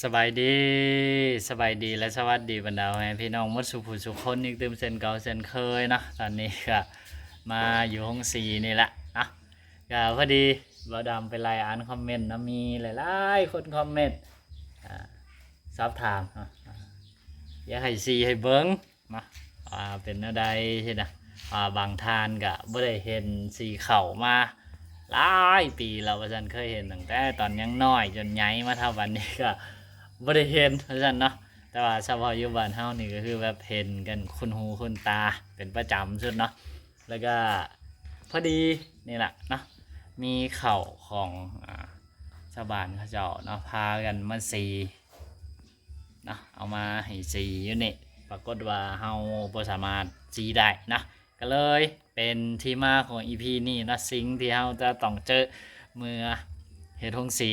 ສະບາຍດີ ສະບາຍດີ ແລະ ສະຫວັດດີບັນດາພໍ່ແມ່ພີ່ນ້ອງໝົດສູ່ຜູ້ສູ່ຄົນອີກຕື່ມເຊັ່ນເກົ່າເຊັ່ນເຄີຍເນາະ. ຕອນນີ້ກະມາຢູ່ໂຮງສີນີ້ແຫຼະເນາະ ກະພໍດີບ່າວດຳໄປໄລ່ອ່ານຄອມເມັນນະ ມີຫຼາຍໆຄົນຄອມເມັນ ອ່າ ສອບຖາມເນາະ ຢາກໃຫ້ສີໃຫ້ເບິ່ງ ເນາະ ວ່າເປັນແນວໃດຊີ້ນະ ວ່າບາງທ່ານກະບໍ່ໄດ້ເຫັນສີເຂົ້າມາຫຼາຍປີແລ້ວວ່າຊັ້ນ ເຄີຍເຫັນຕັ້ງແຕ່ຕອນຍັງນ້ອຍຈົນໃຫຍ່ມາເທົ່າບັດນີ້ກະບໍ່ໄດ້ເຫັນວ່າຊັ້ນເນາະ. ແຕ່ວ່າສະເພາະຢູ່ບ້ານເຮົານີ້ກະຄືແບບເຫັນກັນຄຸ້ນຫູຄຸ້ນຕາເປັນປະຈຳສຸດເນາະ. ແລ້ວກະພໍດີນີ້ລະເນາະ ມີເຂົ້າຂອງ ອ່າ ຊາວບ້ານເຂົາເຈົ້າເນາະ ພາກັນມາສີ ເນາະ ເອົາມາໃຫ້ສີຢູ່ນີ້ ປາກົດວ່າເຮົາບໍ່ສາມາດສີໄດ້ເນາະ ກະເລີຍເປັນທີ່ມາຂອງອີພີນີ້ເນາະ. ສິ່ງທີ່ເຮົາຈະຕ້ອງເຈີເມື່ອເຮັດໂຮງສີ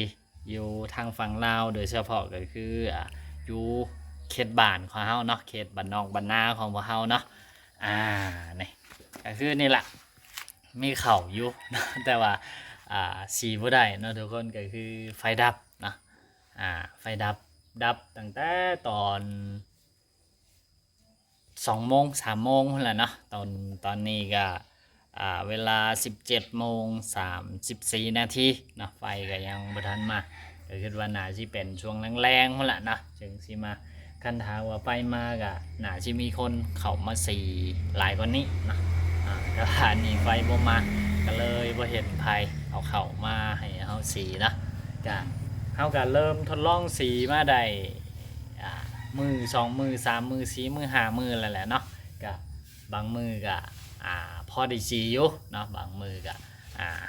ຢູ່ທາງຝັ່ງລາວ ໂດຍສະເພາະກະຄື ອ່າ ຢູ່ເຂດບ້ານຂອງເຮົາເນາະ ເຂດບ້ານນອກບ້ານນາຂອງພວກເຮົາເນາະ ອ່າ ນີ້ກະຄືນີ້ລະ ມີເຂົ້າຢູ່ເນາະ ແຕ່ວ່າ ອ່າ ສີບໍ່ໄດ້ເນາະທຸກຄົນ ກະຄືໄຟດັບເນາະ ອ່າ ໄຟດັບ ດັບຕັ້ງແຕ່ຕອນສອງໂມງ ສາມໂມງພຸ້ນແຫຼະເນາະ. ຕອນ ຕອນນີ້ກະ ອ່າ ເວລາສິບເຈັດໂມງສາມສິບສີ່ນາທີເນາະ ໄຟກະຍັງບໍ່ທັນມາ ກະຄິດວ່າໜ້າຊິເປັນຊ່ວງແລງໆພຸ້ນແຫຼະເນາະ ຈຶ່ງຊິມາ ຄັນຖ້າວ່າໄຟມາກະໜ້າຊິມີຄົນເຂົ້າມາສີຫຼາຍກວ່ານີ້ເນາະ ອ່າ ແຕ່ວ່າອັນນີ້ໄຟບໍ່ມາ ກະເລີຍບໍ່ເຫັນໃຜເອົາເຂົ້າມາໃຫ້ເຮົາສີເນາະ. ກະ ເຮົາກະເລີ່ມທົດລອງສີມາໄດ້ ອ່າ ມື້ ສອງມື້ ສາມມື້ ສີ່ມື້ ຫ້າມື້ແລ້ວແຫຼະເນາະ ກະບາງມື້ກະ ອ່າ ພໍໄດ້ສີຢູ່ເນາະ ບາງມື້ກະ ອ່າ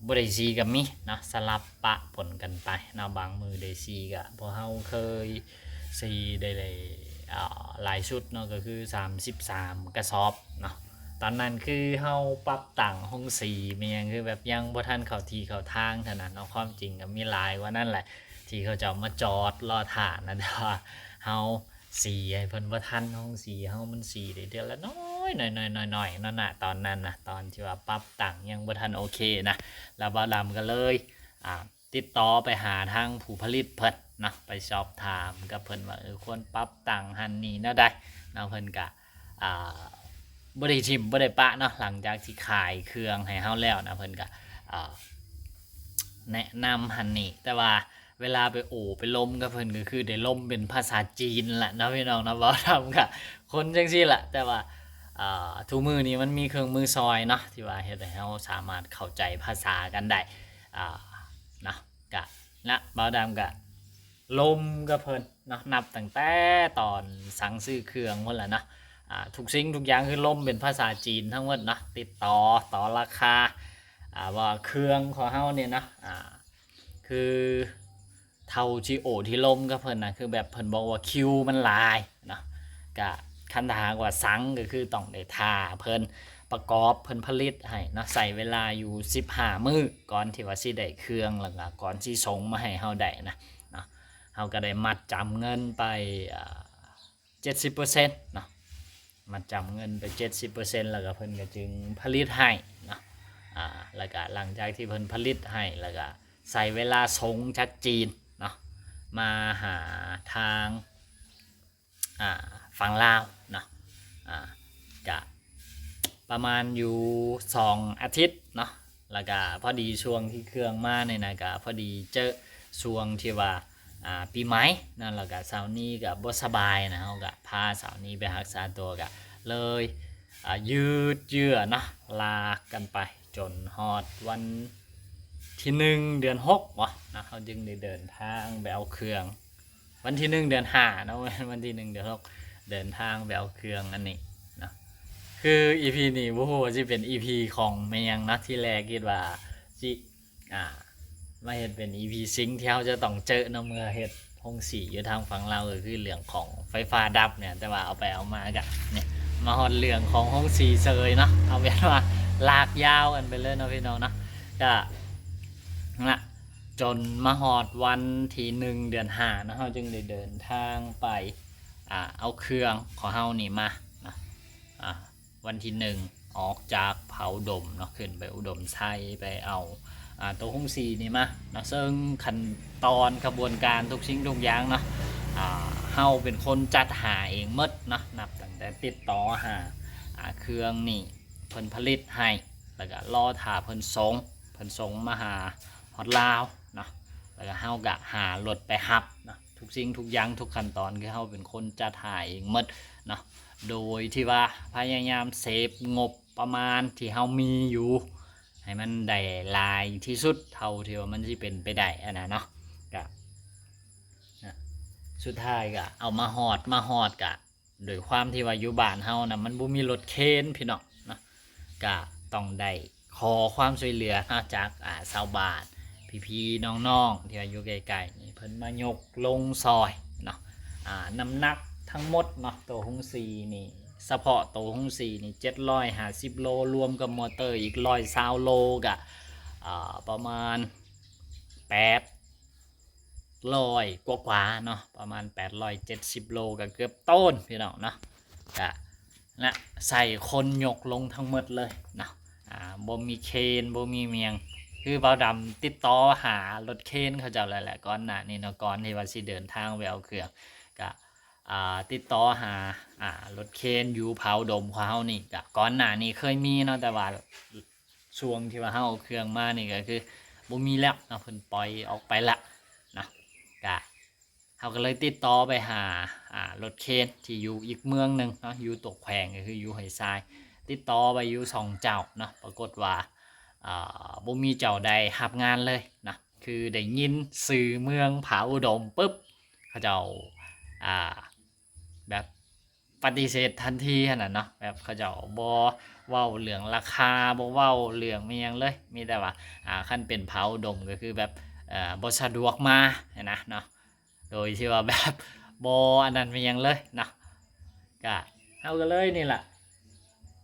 ບໍ່ໄດ້ສີກະມີເນາະ ສະຫຼັບປະປົນກັນໄປເນາະ. ບາງມື້ໄດ້ສີກະ ພວກເຮົາເຄີຍສີໄດ້ ໄດ້ ອ່າ ຫຼາຍສຸດເນາະ ກະຄືສາມສິບສາມກະສອບເນາະ. ຕອນນັ້ນຄືເຮົາປັບຕັ້ງໂຮງສີແມ່ນຫຍັງ ຄືແບບຍັງບໍ່ທັນເຂົ້າທີ່ເຂົ້າທາງເທົ່ານັ້ນເນາະ. ຄວາມຈິງກະມີຫຼາຍກວ່ານັ້ນແຫຼະ ທີ່ເຂົາເຈົ້າມາຈອດລໍຖ້ານະ ແຕ່ວ່າເຮົາສີໃຫ້ເພິ່ນບໍ່ທັນ ໂຮງສີເຮົາມັນສີໄດ້ເທື່ອລະໜ້ອຍໆໆໆເນາະ ນະ ຕອນນັ້ນນະ ຕອນທີ່ວ່າປັບຕັ້ງຍັງບໍ່ທັນໂອເຄນະ. ແລ້ວບ່າວດຳກະເລີຍ ອ່າ ຕິດຕໍ່ໄປຫາທາງຜູ້ຜະລິດເພິ່ນເນາະ ໄປສອບຖາມກັບເພິ່ນວ່າ ເອີ ຄວນປັບຕັ້ງຫັ້ນນີ້ແນວໃດເນາະ. ເພິ່ນກະ ອ່າ ບໍ່ໄດ້ຖິ້ມບໍ່ໄດ້ປະເນາະ ຫຼັງຈາກທີ່ຂາຍເຄື່ອງໃຫ້ເຮົາແລ້ວນະ ເພິ່ນກະ ອ່າ ແນະນຳຫັ້ນນີ້ ແຕ່ວ່າເວລາໄປໂອ້ໄປລົມກັບເພິ່ນ ກະຄືໄດ້ລົມເປັນພາສາຈີນລະເນາະ ພີ່ນ້ອງເນາະ. ເວົ້ານຳກະຄົນຈັ່ງຊີ້ລະ ແຕ່ວ່າ ອ່າ ທຸກມື້ນີ້ມັນມີເຄື່ອງມືຊ່ອຍເນາະ ທີ່ວ່າເຮັດໃຫ້ເຮົາສາມາດເຂົ້າໃຈພາສາກັນໄດ້ ອ່າ ເນາະ ກະ ນະ ບ່າວດຳກະລົມກັບເພິ່ນເນາະ ນັບຕັ້ງແຕ່ຕອນສັ່ງຊື້ເຄື່ອງພຸ້ນລະເນາະ. ອ່າ ທຸກສິ່ງທຸກຢ່າງຄືລົມເປັນພາສາຈີນທັງໝົດເນາະ ຕິດຕໍ່ ຕໍ່ລາຄາ ອ່າ ວ່າເຄື່ອງຂອງເຮົານີ້ເນາະ ອ່າ ຄື ເທົ່າທີ່ໂອ້ທີ່ລົມກັບເພິ່ນນະ ຄືແບບເພິ່ນບອກວ່າຄິວມັນຫຼາຍເນາະ ກະຄັນຖ້າຫາກວ່າສັ່ງກະຄືຕ້ອງໄດ້ຖ້າເພິ່ນປະກອບ ເພິ່ນຜະລິດໃຫ້ເນາະ ໃຊ້ເວລາຢູ່ສິບຫ້າມື້ ກ່ອນທີ່ວ່າຊິໄດ້ເຄື່ອງ ແລ້ວກະກ່ອນຊິສົ່ງມາໃຫ້ເຮົາໄດ້ນະເນາະ. ເຮົາກະໄດ້ມັດຈຳເງິນໄປ ອ່າ ເຈັດສິບເປີເຊັນເນາະ ມັດຈຳເງິນໄປເຈັດສິບເປີເຊັນ ແລ້ວກະເພິ່ນກະຈຶ່ງຜະລິດໃຫ້ເນາະ ອ່າ ແລ້ວກະຫຼັງຈາກທີ່ເພິ່ນຜະລິດໃຫ້ ແລ້ວກະໃຊ້ເວລາສົ່ງຈາກຈີນເນາະ ມາຫາທາງ ອ່າ ຝັ່ງລາວເນາະ ອ່າ ກະປະມານຢູ່ສອງອາທິດເນາະ. ແລ້ວກະພໍດີຊ່ວງທີ່ເຄື່ອງມານີ້ນະ ກະພໍດີເຈີຊ່ວງທີ່ວ່າ ອ່າ ປີໃໝ່ເນາະ ແລ້ວກະສາວນີກະບໍ່ສະບາຍນະ ເຮົາກະພາສາວນີໄປຮັກສາຕົວ ກະເລີຍ ອ່າ ຍືດເຍື້ອເນາະ ລາກກັນໄປຈົນຮອດວັນທີໜຶ່ງເດືອນຫົກບໍເນາະ ເຮົາຈຶ່ງໄດ້ເດີນທາງໄປເອົາເຄື່ອງ ວັນທີໜຶ່ງເດືອນຫ້າເນາະ ແມ່ນວັນທີໜຶ່ງເດືອນຫົກ ເດີນທາງໄປເອົາເຄື່ອງອັນນີ້ເນາະ. ຄືອີພີນີ້ບໍ່ຮູ້ວ່າຊິເປັນອີພີຂອງແມ່ນຫຍັງເນາະ ທີແລກຄິດວ່າຊິ ອ່າ ມາເຮັດເປັນອີພີສິ່ງທີ່ເຮົາຈະຕ້ອງເຈີເນາະ ເມື່ອເຮັດໂຮງສີຢູ່ທາງຝັ່ງລາວ ກະຄືເລື່ອງຂອງໄຟຟ້າດັບນີ້ ແຕ່ວ່າເອົາໄປເອົາມາກະນີ້ ມາຮອດເລື່ອງຂອງໂຮງສີເສີຍເນາະ. ເອົາເປັນວ່າລາກຍາວກັນໄປເລີຍເນາະ ພີ່ນ້ອງເນາະ ກະ ນະ ຈົນມາຮອດວັນທີໜຶ່ງເດືອນຫ້າເນາະ ເຮົາຈຶ່ງໄດ້ເດີນທາງໄປ ອ່າ ເອົາເຄື່ອງຂອງເຮົານີ້ມາເນາະ ອ່າ ວັນທີໜຶ່ງອອກຈາກຜາອຸດົມເນາະ ຂຶ້ນໄປອຸດົມໄຊ ໄປເອົາ ອ່າ ໂຕໂຮງສີນີ້ມາເນາະ ເຊິ່ງຂັ້ນຕອນຂະບວນການທຸກສິ່ງທຸກຢ່າງເນາະ ອ່າ ເຮົາເປັນຄົນຈັດຫາເອງໝົດເນາະ ນັບຕັ້ງແຕ່ຕິດຕໍ່ຫາ ອ່າ ເຄື່ອງນີ້ເພິ່ນຜະລິດໃຫ້ ແລ້ວກະລໍຖ້າເພິ່ນສົ່ງ ເພິ່ນສົ່ງມາຫາຮອດລາວເນາະ ແລ້ວກະເຮົາກະຫາລົດໄປຮັບເນາະ ທຸກສິ່ງທຸກຢ່າງ ທຸກຂັ້ນຕອນ ຄືເຮົາເປັນຄົນຈັດຫາເອງໝົດເນາະ ໂດຍທີ່ວ່າພະຍາຍາມເຊບງົບປະມານທີ່ເຮົາມີຢູ່ ໃຫ້ມັນໄດ້ຫຼາຍທີ່ສຸດເທົ່າທີ່ວ່າມັນຊິເປັນໄປໄດ້ຫັ້ນນະເນາະ ກະ ນະ ສຸດທ້າຍກະເອົາມາຮອດ ມາຮອດກະ ໂດຍຄວາມທີ່ວ່າຢູ່ບ້ານເຮົານະ ມັນບໍ່ມີລົດເຄນພີ່ນ້ອງເນາະ ກະຕ້ອງໄດ້ຂໍຄວາມຊ່ວຍເຫຼືອເນາະ ຈາກ ອ່າ ຊາວບ້ານ ພີ່ໆນ້ອງໆ ທີ່ວ່າຢູ່ໃກ້ໆນີ້ ເພິ່ນມາຍົກລົງຊ່ອຍເນາະ ອ່າ ນ້ຳໜັກທັງໝົດເນາະ ໂຕໂຮງສີນີ້ ສະເພາະໂຕໂຮງສີນີ້ ເຈັດຮ້ອຍຫ້າສິບໂລ ລວມກັບມໍເຕີອີກຮ້ອຍຊາວໂລ ກະ ອ່າ ປະມານແປດ ຮ້ອຍກວ່າໆເນາະ ປະມານແປດຮ້ອຍເຈັດສິບໂລ ກະເກືອບໂຕນພີ່ນ້ອງເນາະ ກະນະ ໃສ່ຄົນຍົກລົງທັງໝົດເລີຍເນາະ ອ່າ ບໍ່ມີເຄນ ບໍ່ມີຫຍັງ ຄືບ່າວດຳຕິດຕໍ່ຫາລົດເຄນເຂົາເຈົ້າແລ້ວແຫຼະ ກ່ອນໜ້ານີ້ເນາະ ກ່ອນທີ່ວ່າຊິເດີນທາງໄປເອົາເຄື່ອງ ກະ ອ່າ ຕິດຕໍ່ຫາ ອ່າ ລົດເຄນຢູ່ຜາອຸດົມຂອງເຮົານີ້ ກະກ່ອນໜ້ານີ້ເຄີຍມີເນາະ ແຕ່ວ່າ ຊ່ວງທີ່ວ່າເຮົາເອົາເຄື່ອງມານີ້ກະຄືບໍ່ມີແລ້ວເນາະ ເພິ່ນປ່ອຍອອກໄປລະເນາະ ກະເຮົາກະເລີຍຕິດຕໍ່ໄປຫາ ອ່າ ລົດເຄນທີ່ຢູ່ອີກເມືອງໜຶ່ງເນາະ ຢູ່ຕົວແຂວງ ກະຄືຢູ່ຫ້ວຍຊາຍ ຕິດຕໍ່ໄປຢູ່ສອງເຈົ້າເນາະ ປາກົດວ່າ ອ່າ ບໍ່ມີເຈົ້າໃດຮັບງານເລີຍເນາະ ຄືໄດ້ຍິນຊື່ເມືອງຜາອຸດົມປຶບ ເຂົາເຈົ້າ ອ່າ ແບບປະຕິເສດທັນທີຫັ້ນນະເນາະ ແບບເຂົາເຈົ້າບໍ່ເວົ້າເລື່ອງລາຄາ ບໍ່ເວົ້າເລື່ອງອີ່ຫຍັງເລີຍ ມີແຕ່ວ່າ ອ່າ ຄັນເປັນຜາອຸດົມກະຄືແບບ ເອີ ບໍ່ສະດວກມາຫັ້ນນະເນາະ ໂດຍທີ່ວ່າແບບບໍ່ອັນນັ້ນອີ່ຫຍັງເລີຍເນາະ ກະເຮົາກະເລີຍນີ້ລະ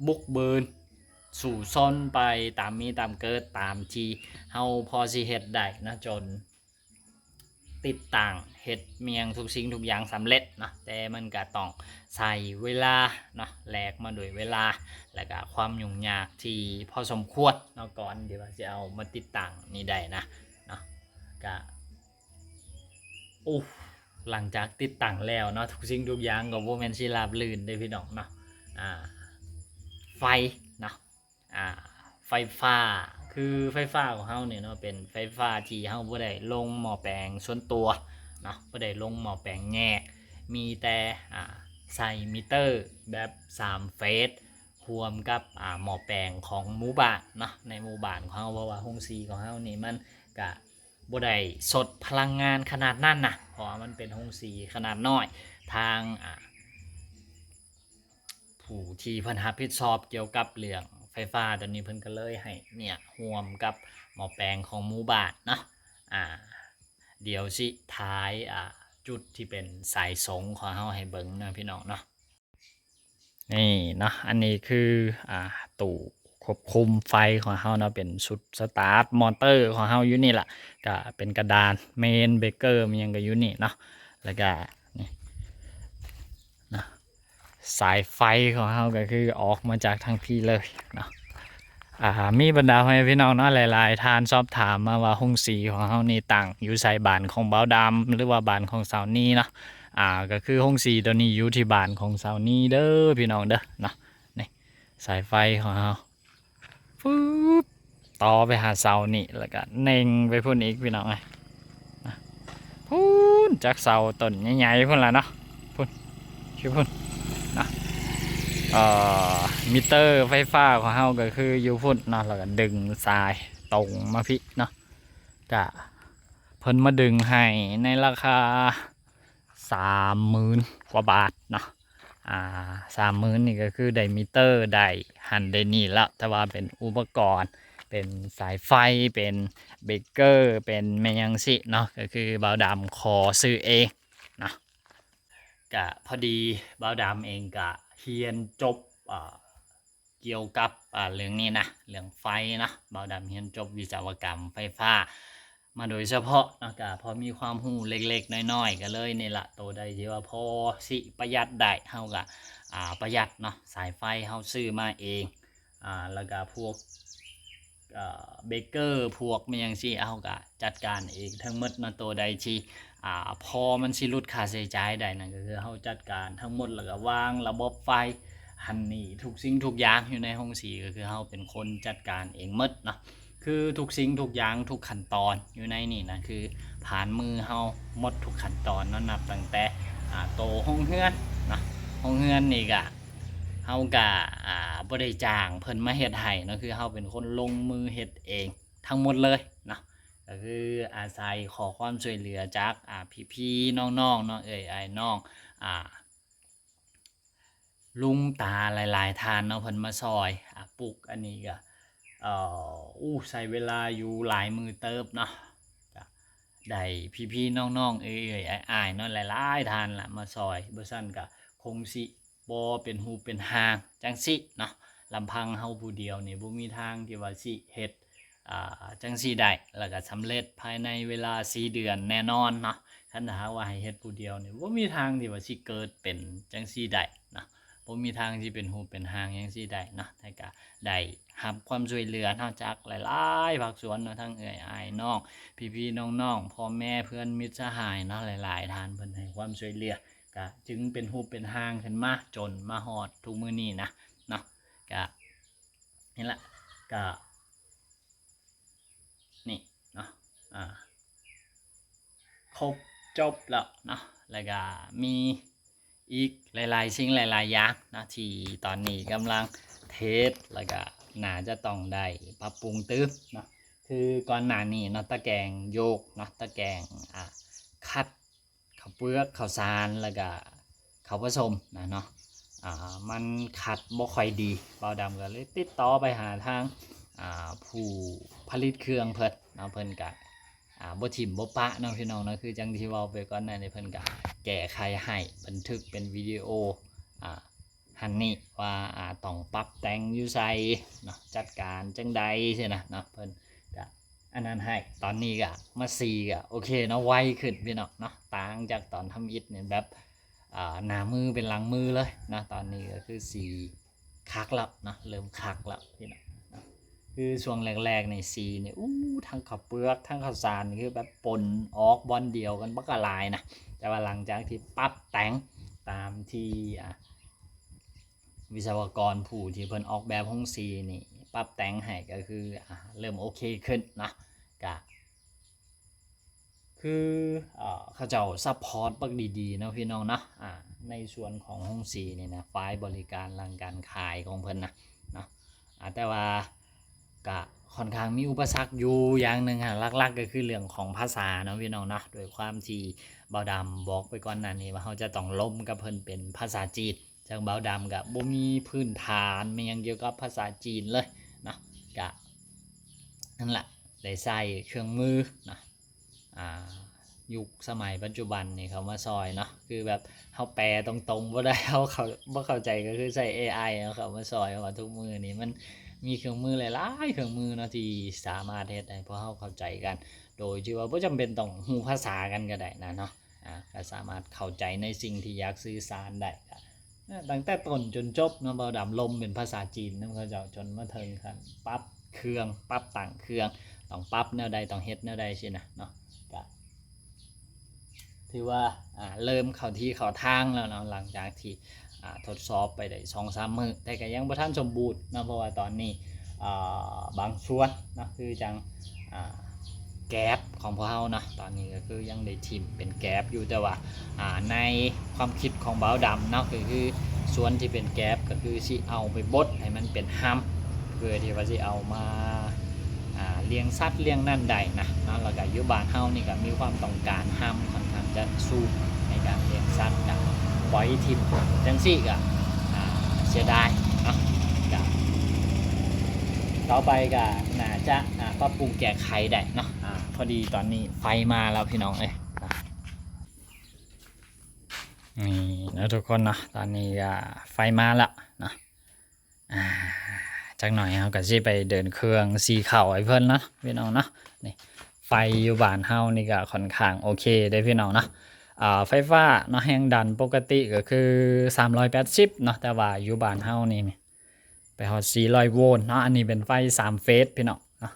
ບຸກບືນສູ້ຊົນໄປຕາມມີຕາມເກີດ ຕາມທີ່ເຮົາພໍຊິເຮັດໄດ້ເນາະ ຈົນ ຕິດຕັ້ງເຮັດແມ່ນທຸກສິ່ງທຸກຢ່າງສຳເລັດເນາະ ແຕ່ມັນກະຕ້ອງໃຊ້ເວລາເນາະ ແລກມາດ້ວຍເວລາ ແລະກະຄວາມຫຍຸ້ງຍາກທີ່ພໍສົມຄວນເນາະ ກ່ອນທີ່ວ່າຊິເອົາມາຕິດຕັ້ງນີ້ໄດ້ນະເນາະ ກະ ໂອ້ ຫຼັງຈາກຕິດຕັ້ງແລ້ວເນາະ ທຸກສິ່ງທຸກຢ່າງກະບໍ່ແມ່ນຊິລາບລື່ນເດ້ພີ່ນ້ອງເນາະ ອ່າ ໄຟເນາະ ອ່າ ໄຟຟ້າ ຄືໄຟຟ້າຂອງເຮົານີ້ເນາະ ເປັນໄຟຟ້າທີ່ເຮົາບໍ່ໄດ້ລົງໝໍ້ແປງສ່ວນຕົວເນາະ ບໍ່ໄດ້ລົງໝໍ້ແປງແຍກ ມີແຕ່ ອ່າ ໃສ່ມີເຕີແບບສາມເຟສ ຮ່ວມກັບ ອ່າ ໝໍ້ແປງຂອງໝູ່ບ້ານເນາະ ໃນໝູ່ບ້ານຂອງເຮົາ ເພາະວ່າໂຮງສີຂອງເຮົານີ້ມັນກະບໍ່ໄດ້ສົດພະລັງງານຂະໜາດນັ້ນນະ ເພາະວ່າມັນເປັນໂຮງສີຂະໜາດນ້ອຍ ທາງ ອ່າ ຜູ້ທີ່ເພິ່ນຮັບຜິດຊອບກ່ຽວກັບເລື່ອງໄຟຟ້າໂຕນີ້ ເພິ່ນກະເລີຍໃຫ້ເນຍຮ່ວມກັບໝໍ້ແປງຂອງໝູ່ບ້ານເນາະ ອ່າ ດຽວຊິຖ່າຍ ອ່າ ຈຸດທີ່ເປັນສາຍສົງຂອງເຮົາໃຫ້ເບິ່ງເນາະພີ່ນ້ອງເນາະ ນີ້ເນາະ ອັນນີ້ຄື ອ່າ ຕູ້ຄວບຄຸມໄຟຂອງເຮົາເນາະ ເປັນຊຸດສະຕາດມໍເຕີຂອງເຮົາຢູ່ນີ້ລະ ກະເປັນກະດານ ເມນເບຣກເກີ ມີຫຍັງກະຢູ່ນີ້ເນາະ ແລ້ວກະນີ້ ນະ ສາຍໄຟຂອງເຮົາກະຄືອອກມາຈາກທາງພີ້ເລີຍເນາະ ອ່າ ມີບັນດາພໍ່ແມ່ພີ່ນ້ອງເນາະ ຫຼາຍໆທ່ານສອບຖາມມາວ່າໂຮງສີຂອງເຮົານີ້ຕັ້ງຢູ່ໃສ ບ້ານຂອງບ່າວດຳ ຫຼືວ່າບ້ານຂອງສາວນີເນາະ ອ່າ ກະຄືໂຮງສີໂຕນີ້ຢູ່ທີ່ບ້ານຂອງສາວນີເດີພີ່ນ້ອງເດີເນາະ ນີ້ ສາຍໄຟຂອງເຮົາ ຟຶບ ຕໍ່ໄປຫາເສົານີ້ ແລ້ວກະເນັ່ງໄປພຸ້ນອີກພີ່ນ້ອງເອີຍ ນະ ພຸ້ນ ຈັກເສົາຕົ້ນໃຫຍ່ໆພຸ້ນລະເນາະ ພຸ້ນ ຄືພຸ້ນ ນະ ເອີ ມີເຕີໄຟຟ້າຂອງເຮົາກະຄືຢູ່ພຸ້ນເນາະ ແລ້ວກະດຶງສາຍຕົງມາພີ້ເນາະ ກະເພິ່ນມາດຶງໃຫ້ໃນລາຄາ ສາມໝື່ນກວ່າບາດເນາະ ອ່າ ສາມໝື່ນນີ້ກະຄືໄດ້ມີເຕີ ໄດ້ຫັ້ນໄດ້ນີ້ລະ ແຕ່ວ່າເປັນອຸປະກອນ ເປັນສາຍໄຟ ເປັນເບຣກເກີ ເປັນແມ່ນຫຍັງຊີ້ເນາະ ກະຄືບ່າວດຳຂໍຊື້ເອງເນາະ ກະພໍດີບ່າວດຳເອງກະຮຽນຈົບ ອ່າ ກ່ຽວກັບ ອ່າ ເລື່ອງນີ້ນະ ເລື່ອງໄຟເນາະ ບ່າວດຳຮຽນຈົບວິສະວະກຳໄຟຟ້າມາໂດຍສະເພາະເນາະ ກະພໍມີຄວາມຮູ້ເລັກໆນ້ອຍໆ ກະເລີຍນີ້ລະ ໂຕໃດທີ່ວ່າພໍຊິປະຢັດໄດ້ ເຮົາກະ ອ່າ ປະຢັດເນາະ ສາຍໄຟເຮົາຊື້ມາເອງ ອ່າ ແລ້ວກະພວກ ອ່າ ເບຣກເກີ ພວກແມ່ນຫຍັງຊີ້ ເຮົາກະຈັດການເອງທັງໝົດເນາະ. ໂຕໃດທີ່ ອ່າ ພໍມັນຊິຫຼຸດຄ່າໃຊ້ຈ່າຍໄດ້ນັ້ນ ກໍຄືເຮົາຈັດການທັງໝົດ ແລ້ວກໍວາງລະບົບໄຟຫັ້ນນີ້ ທຸກສິ່ງທຸກຢ່າງຢູ່ໃນໂຮງສີ ກໍຄືເຮົາເປັນຄົນຈັດການເອງໝົດເນາະ. ຄືທຸກສິ່ງທຸກຢ່າງ ທຸກຂັ້ນຕອນຢູ່ໃນນີ້ນະ ຄືຜ່ານມືເຮົາໝົດທຸກຂັ້ນຕອນເນາະ ນັບຕັ້ງແຕ່ ອ່າ ໂຕໂຮງເຮືອນເນາະ. ໂຮງເຮືອນນີ້ກະ ເຮົາກະ ອ່າ ບໍ່ໄດ້ຈ້າງເພິ່ນມາເຮັດໃຫ້ເນາະ ຄືເຮົາເປັນຄົນລົງມືເຮັດເອງທັງໝົດເລີຍເນາະ. ກໍຄືອາໄສຂໍຄວາມຊ່ວຍເຫຼືອຈາກ ອ່າ ພີ່ໆນ້ອງໆເນາະ ເອື້ອຍອ້າຍນ້ອງ ອ່າ ລຸງຕາຫຼາຍໆທ່ານເນາະ ເພິ່ນມາຊ່ອຍ ອ່າ ປຸກ. ອັນນີ້ກະ ເອີ ໂອ້ ໃຊ້ເວລາຢູ່ຫຼາຍມື້ເຕີບເນາະ ກະໄດ້ພີ່ໆນ້ອງໆ ເອື້ອຍໆອ້າຍໆເນາະ ຫຼາຍໆທ່ານລະມາຊ່ອຍ. ບໍ່ຊັ້ນກະຄົງຊິບໍ່ເປັນຮູບເປັນຮ່າງຈັ່ງຊີ້ເນາະ. ລຳພັງເຮົາຜູ້ດຽວນີ້ ບໍ່ມີທາງທີ່ວ່າຊິເຮັດ ອ່າ ຈັ່ງຊີ້ໄດ້ ແລ້ວກໍສຳເລັດພາຍໃນເວລາສີ່ເດືອນແນ່ນອນເນາະ. ຄັນຖ້າຫາກວ່າໃຫ້ເຮັດຜູ້ດຽວນີ້ ບໍ່ມີທາງທີ່ວ່າຊິເກີດເປັນຈັ່ງຊີ້ໄດ້ເນາະ ບໍ່ມີທາງຊິເປັນຮູບເປັນຮ່າງຈັ່ງຊີ້ໄດ້ເນາະ. ແຕ່ກໍໄດ້ຮັບຄວາມຊ່ວຍເຫຼືອເນາະ ຈາກຫຼາຍໆພາກສ່ວນເນາະ ທັງເອື້ອຍອ້າຍນ້ອງ ພີ່ໆນ້ອງໆ ພໍ່ແມ່ເພື່ອນມິດສະຫາຍເນາະ ຫຼາຍໆທ່ານເພິ່ນໃຫ້ຄວາມຊ່ວຍເຫຼືອ ກະຈຶ່ງເປັນຮູບເປັນຮ່າງຂຶ້ນມາ ຈົນມາຮອດທຸກມື້ນີ້ນະເນາະ. ກະ ນີ້ລະ ກະ ນີ້ເນາະ ອ່າ ຄົບຈົບແລ້ວເນາະ. ແລ້ວກະມີອີກຫຼາຍໆສິ່ງຫຼາຍໆຢ່າງເນາະ ທີ່ຕອນນີ້ກຳລັງເທສ ແລ້ວກະໜ້າຈະຕ້ອງໄດ້ປັບປຸງຕື່ມເນາະ. ຄືກ່ອນໜ້ານີ້ເນາະ ຕະແກງໂຍກເນາະ ຕະແກງ ອ່າ ຄັດ ເຂົ້າເປືອກ ເຂົ້າສານ ແລ້ວກະເຂົ້າປະສົມນະເນາະ ອ່າ ມັນຄັດບໍ່ຄ່ອຍດີ. ບ່າວດຳກໍເລີຍຕິດຕໍ່ໄປຫາທາງ ອ່າ ຜູ້ຜະລິດເຄື່ອງເພິ່ນເນາະ ເພິ່ນກະ ອ່າ ບໍ່ຖິ້ມບໍ່ປະເນາະ ພີ່ນ້ອງເນາະ. ຄືຈັ່ງທີ່ເວົ້າໄປກ່ອນໜ້ານີ້ ເພິ່ນກະແກ້ໄຂໃຫ້ ບັນທຶກເປັນວິດີໂອ ອ່າ ຫັ້ນນີ້ວ່າ ອ່າ ຕ້ອງປັບແຕ່ງຢູ່ໃສເນາະ ຈັດການຈັ່ງໃດຊີ້ນະເນາະ ເພິ່ນກະ ອັນນັ້ນໃຫ້. ຕອນນີ້ກະມາສີກະໂອເຄເນາະ ໄວຂຶ້ນພີ່ນ້ອງເນາະ ຕ່າງຈາກຕອນທຳອິດນີ້ແບບ ອ່າ ໜ້າມືເປັນຫຼັງມືເລີຍນະ. ຕອນນີ້ກໍຄືສີຄັກແລ້ວເນາະ ເລີ່ມຄັກແລ້ວພີ່ນ້ອງເນາະ. ຄືຊ່ວງແລກໆນີ້ສີນີ້ ອູ້ ທັງເຂົ້າເປືອກ ທັງເຂົ້າສານ ຄືແບບປົນອອກບ່ອນດຽວກັນບັກຫຼາຍນະ. ແຕ່ວ່າຫຼັງຈາກທີ່ປັບແຕ່ງຕາມທີ່ ອ່າ ວິສະວະກອນຜູ້ທີ່ເພິ່ນອອກແບບໂຮງສີນີ້ປັບແຕ່ງໃຫ້ ກໍຄື ອ່າ ເລີ່ມໂອເຄຂຶ້ນເນາະ. ກະຄື ເອີ ເຂົາເຈົ້າຊັບພອດບັກດີໆເນາະ ພີ່ນ້ອງເນາະ. ອ່າ ໃນສ່ວນຂອງໂຮງສີນີ້ນະ ຝ່າຍບໍລິການຫຼັງການຂາຍຂອງເພິ່ນນະເນາະ ອ່າ ແຕ່ວ່າກະຄ່ອນຂ້າງມີອຸປະສັກຢູ່ຢ່າງໜຶ່ງຫັ້ນ ຫຼັກໆກໍຄືເລື່ອງຂອງພາສາເນາະ ພີ່ນ້ອງເນາະ. ດ້ວຍຄວາມທີ່ບ່າວດຳບອກໄປກ່ອນໜ້ານີ້ວ່າ ເຮົາຈະຕ້ອງລົມກັບເພິ່ນເປັນພາສາຈີນ ເຊິ່ງບ່າວດຳກະບໍ່ມີພື້ນຖານແມ່ນຫຍັງກ່ຽວກັບພາສາຈີນເລີຍເນາະ. ກະນັ້ນລະ ໄດ້ໃຊ້ເຄື່ອງມືເນາະ ອ່າ ຍຸກສະໄໝປັດຈຸບັນນີ້ເຂົ້າມາຊ່ອຍເນາະ. ຄືແບບເຮົາແປຕົງໆບໍ່ໄດ້ ເຮົາເຂົ້າ ບໍ່ເຂົ້າໃຈ ກໍຄືໃຊ້ເອໄອເນາະ ເຂົ້າມາຊ່ອຍ. ເພາະວ່າທຸກມື້ນີ້ມັນມີເຄື່ອງມືຫຼາຍໆເຄື່ອງມືເນາະ ທີ່ສາມາດເຮັດໃຫ້ພວກເຮົາເຂົ້າໃຈກັນ ໂດຍທີ່ວ່າບໍ່ຈຳເປັນຕ້ອງຮູ້ພາສາກັນກໍໄດ້ນະເນາະ. ອ່າ ກໍສາມາດເຂົ້າໃຈໃນສິ່ງທີ່ຢາກສື່ສານໄດ້ ກໍ ເອີ ຕັ້ງແຕ່ຕົ້ນຈົນຈົບເນາະ. ບ່າວດຳລົມເປັນພາສາຈີນນຳເຂົາເຈົ້າ ຈົນມາເຖິງຂັ້ນປັບເຄື່ອງ ປັບຕັ້ງເຄື່ອງ ຕ້ອງປັບແນວໃດ ຕ້ອງເຮັດແນວໃດຊີ້ນະເນາະ. ກະຖືວ່າ ອ່າ ເລີ່ມເຂົ້າທີ່ເຂົ້າທາງແລ້ວເນາະ ຫຼັງຈາກທີ່ ອ່າ ທົດສອບໄປໄດ້ສອງສາມມື້ ແຕ່ກໍຍັງບໍ່ທັນສົມບູນເນາະ. ເພາະວ່າຕອນນີ້ ອ່າ ບາງສ່ວນເນາະ ຄືຈັ່ງ ອ່າ ແກບຂອງພວກເຮົາເນາະ ຕອນນີ້ກໍຄືຍັງໄດ້ຖິ້ມເປັນແກບຢູ່ ແຕ່ວ່າ ອ່າ ໃນຄວາມຄິດຂອງບ່າວດຳເນາະ ກໍຄືສ່ວນທີ່ເປັນແກບກໍຄືຊິເອົາໄປບົດໃຫ້ມັນເປັນຮຳ ເພື່ອທີ່ວ່າຊິເອົາມາ ອ່າ ລ້ຽງສັດລ້ຽງນັ້ນໄດ້ນະເນາະ. ແລ້ວກໍຢູ່ບ້ານເຮົານີ້ກໍມີຄວາມຕ້ອງການຮຳຂ້ອນຂ້າງຈະສູງໃນການລ້ຽງສັດ ກໍປ່ອຍຖິ້ມຈັ່ງຊີ້ກໍ ອ່າ ເສຍດາຍເນາະ. ກໍຕໍ່ໄປກໍໜ້າຈະ ອ່າ ປັບປຸງແກ້ໄຂໄດ້ເນາະ. ອ່າ ພໍດີຕອນນີ້ໄຟມາແລ້ວພີ່ນ້ອງເອີຍ ນີ້ເນາະທຸກຄົນເນາະ ຕອນນີ້ກໍໄຟມາແລ້ວເນາະ. ອ່າ ຈັກໜ້ອຍເຮົາກໍຊິໄປເດີນເຄື່ອງສີເຂົ້າໃຫ້ເພິ່ນເນາະ ພີ່ນ້ອງເນາະ. ນີ້ ໄຟຢູ່ບ້ານເຮົານີ້ກໍຂ້ອນຂ້າງໂອເຄເດ້ພີ່ນ້ອງເນາະ. ອ່າ ໄຟຟ້າເນາະ ແຮງດັນປົກກະຕິກໍຄືສາມຮ້ອຍແປດສິບເນາະ ແຕ່ວ່າຢູ່ບ້ານເຮົານີ້ ໄປຮອດສີ່ຮ້ອຍໂວນເນາະ. ອັນນີ້ເປັນໄຟສາມເຟສພີ່ນ້ອງ ເນາະ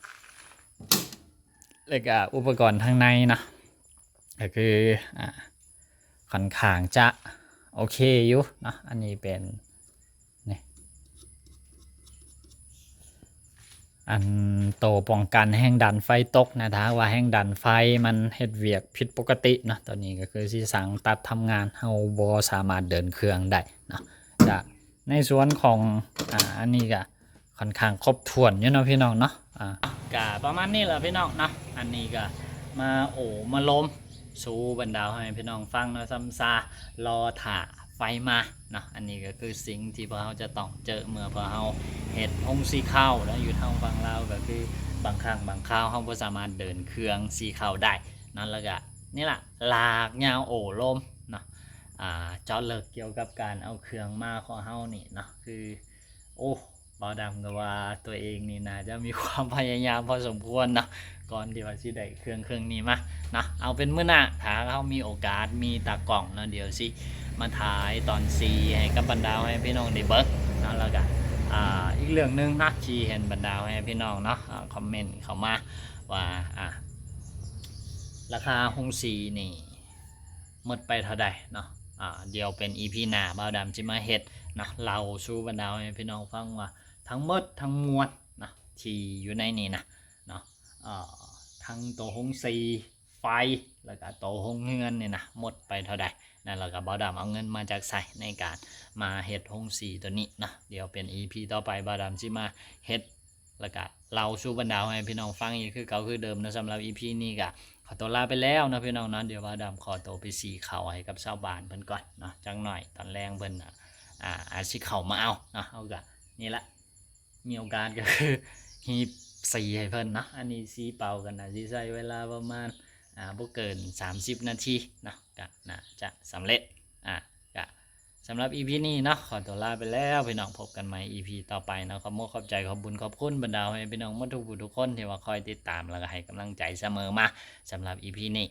ແລ້ວກະອຸປະກອນທາງໃນເນາະ ກໍຄື ອ່າ ຂ້ອນຂ້າງຈະໂອເຄຢູ່ເນາະ. ອັນນີ້ເປັນ ນີ້ ອັນໂຕປ້ອງກັນແຮງດັນໄຟຕົກນະ. ຖ້າຫາກວ່າແຮງດັນໄຟມັນເຮັດວຽກຜິດປົກກະຕິເນາະ, ໂຕນີ້ກໍຄືຊິສັ່ງຕັດທຳງານ, ເຮົາບໍ່ສາມາດເດີນເຄື່ອງໄດ້ເນາະ. ກະໃນສ່ວນຂອງ ອ່າ ອັນນີ້ກະຂ້ອນຂ້າງຄົບຖ້ວນຢູ່ເນາະ ພີ່ນ້ອງເນາະ. ອ່າ ກະປະມານນີ້ແຫຼະ ພີ່ນ້ອງເນາະ. ອັນນີ້ກະມາໂອ້ມາລົມ ສູ່ບັນດາພໍ່ແມ່ພີ່ນ້ອງຟັງເນາະ, ຊ້ຳຊາລໍຖ້າໄຟມາເນາະ. ອັນນີ້ກໍຄືສິ່ງທີ່ພວກເຮົາຈະຕ້ອງເຈີເມື່ອພວກເຮົາເຮັດໂຮງສີເຂົ້າເນາະ. ຢູ່ທາງຝັ່ງລາວກໍຄືບາງຄັ້ງບາງຄາວເຮົາບໍ່ສາມາດເດີນເຄື່ອງສີເຂົ້າໄດ້ເນາະ. ແລ້ວກະນີ້ລະ ລາກຍາວໂອ້ລົມເນາະ, ອ່າ ເຈາະເລິກກ່ຽວກັບການເອົາເຄື່ອງມາຂອງເຮົານີ້ເນາະ. ຄື ໂອ້ ບ່າວດຳກໍວ່າຕົວເອງນີ້ໜ້າຈະມີຄວາມພະຍາຍາມພໍສົມຄວນເນາະ ກ່ອນທີ່ວ່າຊິໄດ້ເຄື່ອງເຄື່ອງນີ້ມາເນາະ. ເອົາເປັນມື້ໜ້າ ຖ້າເຮົາມີໂອກາດ ມີຕາກ້ອງເນາະ ດຽວຊິມາຖ່າຍຕອນສີໃຫ້ກັບບັນດາແມ່ພີ່ນ້ອງໄດ້ເບິ່ງເນາະ. ແລ້ວກະ ອ່າ ອີກເລື່ອງໜຶ່ງເນາະ ທີ່ເຫັນບັນດາແມ່ພີ່ນ້ອງເນາະ ອ່າ ຄອມເມັນເຂົ້າມາວ່າ ອ່າ ລາຄາໂຮງສີນີ້ ໝົດໄປເທົ່າໃດເນາະ. ອ່າ ດຽວເປັນອີພີໜ້າ ບ່າວດຳຊິມາເຮັດເນາະ ເລົ່າສູ່ບັນດາແມ່ພີ່ນ້ອງຟັງວ່າທັງໝົດທັງມວນເນາະ ທີ່ຢູ່ໃນນີ້ນະເນາະ ເອີ ທັງໂຕໂຮງສີ ໄຟ ແລ້ວກະໂຕໂຮງເຮືອນນີ້ນະ ໝົດໄປເທົ່າໃດນະ ແລ້ວກະບ່າວດຳເອົາເງິນມາຈາກໃສໃນການມາເຮັດໂຮງສີໂຕນີ້ເນາະ. ດຽວເປັນອີພີຕໍ່ໄປ ບ່າວດຳຊິມາເຮັດ ແລ້ວກະເລົ່າສູ່ບັນດາພໍ່ແມ່ພີ່ນ້ອງຟັງອີກຄືເກົ່າຄືເດີມເນາະ. ສຳລັບອີພີນີ້ກະຂໍຕົວລາໄປແລ້ວເນາະ ພີ່ນ້ອງເນາະ. ດຽວບ່າວດຳຂໍໂຕໄປສີເຂົ້າໃຫ້ກັບຊາວບ້ານເພິ່ນກ່ອນເນາະ ຈັກໜ້ອຍຕອນແລງເພິ່ນ ອ່າ ອາດຊິເຂົ້າມາເອົາເນາະ. ເຮົາກະນີ້ລະ ມີໂອກາດກໍຄືຮີບສີໃຫ້ເພິ່ນເນາະ. ອັນນີ້ສີເປົ່າກໍໜ້າຊິໃຊ້ເວລາປະມານ ອ່າ ບໍ່ເກີນສາມສິບນາທີເນາະ ກະໜ້າຈະສຳເລັດ. ອ່າ ກະ ສຳລັບອີພີນີ້ເນາະ ຂໍຕົວລາໄປແລ້ວ ພີ່ນ້ອງ ພົບກັນໃໝ່ອີພີຕໍ່ໄປເນາະ. ຂອບມຸກຂອບໃຈ ຂອບບຸນຂອບຄຸນບັນດາພໍ່ແມ່ພີ່ນ້ອງໝົດທຸກຜູ້ທຸກຄົນທີ່ວ່າຄອຍຕິດຕາມ ແລ້ວກໍໃຫ້ກຳລັງໃຈສະເໝີມາ. ສຳລັບອີພີນີ້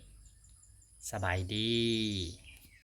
ສະບາຍດີ.